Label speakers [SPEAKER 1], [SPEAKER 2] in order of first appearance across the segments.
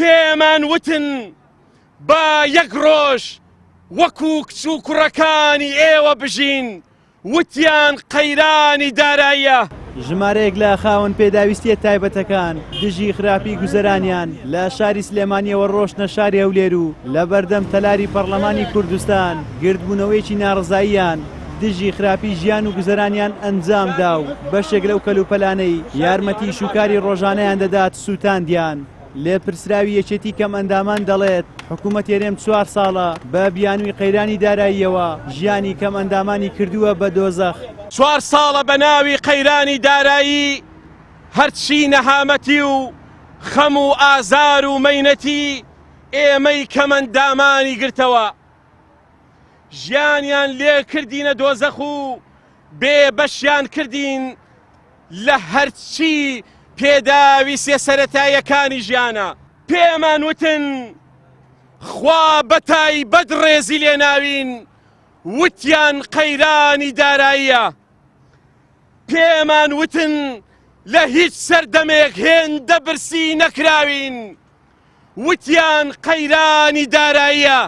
[SPEAKER 1] پێمان وتن با یەک ڕۆژ وەکو کچ و کوڕەکانی ئێوە بژین، وتیان قەیرانی داراییە.
[SPEAKER 2] ژمارەیەک لە خاوەن پێداویستییە تایبەتەکان دژی خراپی گوزەرانیان لە شاری سلێمانییەوە ڕۆشتنە شاری هەولێر و لەبەردەم تەلاری پەڕلەمانی کوردستان گردبوونەوەیەکی ناڕەزاییان دژی خراپی ژیان و گوزەرانیان ئەنجامدا و بەشێک لەو کەلوپەلانەی یارمەتی ئیشوکاری ڕۆژانەیان دەدات سووتاندیان. لێپرسراوی یەکێتی کەمئەندامان دەڵێت، حکومەتی هەرێم چوار ساڵە بە بیانووی قەیرانی داراییەوە ژیانی کەمئەندامانی کردووە بە دۆزەخ.
[SPEAKER 1] چوار ساڵە بە ناوی قەیرانی دارایی هەرچی نەهامەتی و خەم و ئازار و مەینەتی ئێمەی کەمئەندامانی گرتەوە، ژیانیان لێ کردینە دۆزەخ و بێ بەشیان کردین لە هەرچی پێداویستیە سەرەتاییەکانی ژیانە. پێمان وتن خوا بەتایبەت ڕێزی لێناوین، وتیان قەیرانی داراییە. پێمان وتن لە هیچ سەردەمێک هێندە برسی نەکراوین، وتیان قەیرانی داراییە.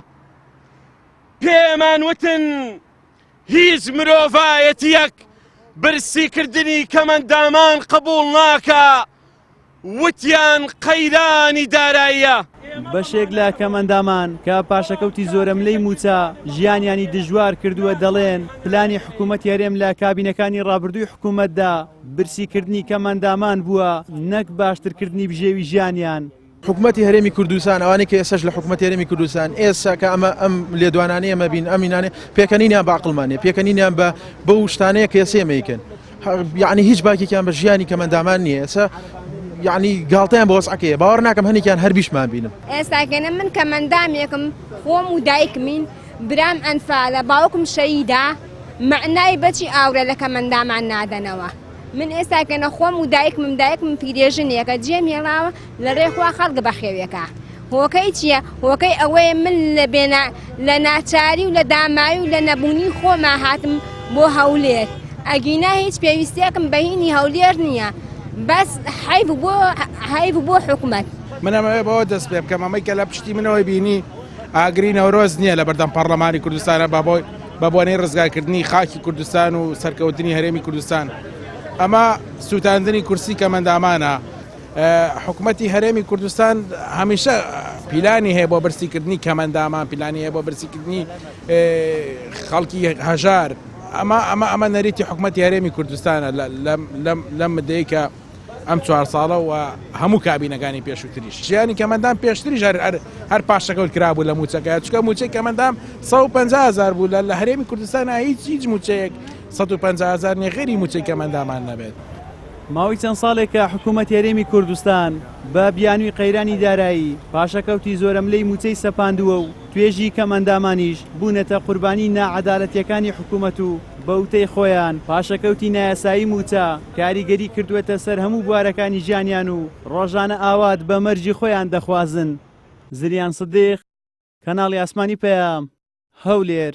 [SPEAKER 1] پێمان وتن هیچ مرۆڤایەتیەک برسیکردنی کەمەندامان قبوڵ ناکا، وتیان قەیرانی داراییە.
[SPEAKER 2] بەشێک لە کەمئەندامان کە پاشەکەوتی زۆرەملێی مووچە ژیانیانی دژوار کردووە دەڵێن، پلانی حکوومەتی هەرێم لە کابینەکانی ڕابردووی حکوومەتدا برسیکردنی کەمئەندامان بووە نەک باشترکردنی بژێوی ژیانیان.
[SPEAKER 3] حکومەتی هەرێمی کوردستان ئەوانەی کە ئێستاش لە حکومەتی هەرێمی کوردستان ئێستا کە ئەمە ئەم لێدوانانەی ئێمە بین ئەمینانێ پێکەنینیان بە عەقڵمان نیە پێکەنینیان بە بەو شتانەیە کە ئێستا ئێمە ئەیکەن یعنی هیچ باکێکیان بە ژیانی کەمەندامان نییە ئێستا یعنی گاڵتەیان بە وەزعەکەیە باوەڕ ناکەم هەنێکیان هەر بیشمان بینن.
[SPEAKER 4] ئێستاکەنە من کەمەندامێکم خۆم و دایکمین برام ئەنفالە باوکم شەیدە مەعنای بەچی ئاورە لە کەمەندامان نادەنەوە. من ئێستا کە نەخۆم و دایکمم دایکمم پیرێژنێکە جێم هێڵاوە لە ڕێ خوا خەڵک بەخێوێکە هۆکەی چییە؟ هۆکەی ئەوەیە من لە بێنا لە ناچاری و لە داماوی و لە نەبوونی خۆما هاتم بۆ هەولێر ئەگینا هیچ پێویستیەکم بە هینی هەولێر نییە بەس حەیف بۆ حەیف بۆ حکومەت.
[SPEAKER 3] من ئەمەوێ بەوە دەست پێ بکەم ئەمەی کە لە پشتی منەوەی بینی ئاگری نەورۆز نییە لە بەردەم پەڕلەمانی کوردستانە بە بۆی بە بۆنەی ڕزگارکردنی خاکی کوردستان و سەرکەوتنی هەرێمی کوردستان ئەمە سووتاندنی کورسی کەمەندامانە حکوومەتی هەرێمی کوردستان هەمیشە پیلانی هەیە بۆ برسیکردنی کەمەندامان پیلانی هەیە بۆ برسیکردنی خەڵکی هەژار ئەمە ئەمە ئەمە نەریتی حکوومەتی هەرێمی کوردستانە لەم مدەیە کە ئەم چوار ساڵە و هەموو کابینەکانی پێشووتریش ژیانی کەمەندام پێشتریش هەر هەر هەر پاشەکەوت کرابوو لە مووچەکە چونکە مووچەی کەمەندام 150 هەزار بوو لە لە هەرێمی کوردستان هیچ هیچ مووچەیەک 150 هەزار نییە غەیری مووچەی کەمەندامان نەبێت.
[SPEAKER 2] ماوەی چەند ساڵێکە حکوومەتی هەرێمی کوردستان بە بیانووی قەیرانی دارایی پاشەکەوتی زۆرەملێی مووچەی سەپاندووە و توێژی کەمئەندامانیش بوونەتە قوربانی ناعەدالەتییەکانی حکوومەت و بە وتەی خۆیان پاشەکەوتی نایاسایی مووچە کاریگەری کردووەتە سەر هەموو بوارەکانی ژیانیان و ڕۆژانە ئاوات بە مەرگی خۆیان دەخوازن. زریان سدیق، کەناڵی ئاسمانی پەیام، هەولێر.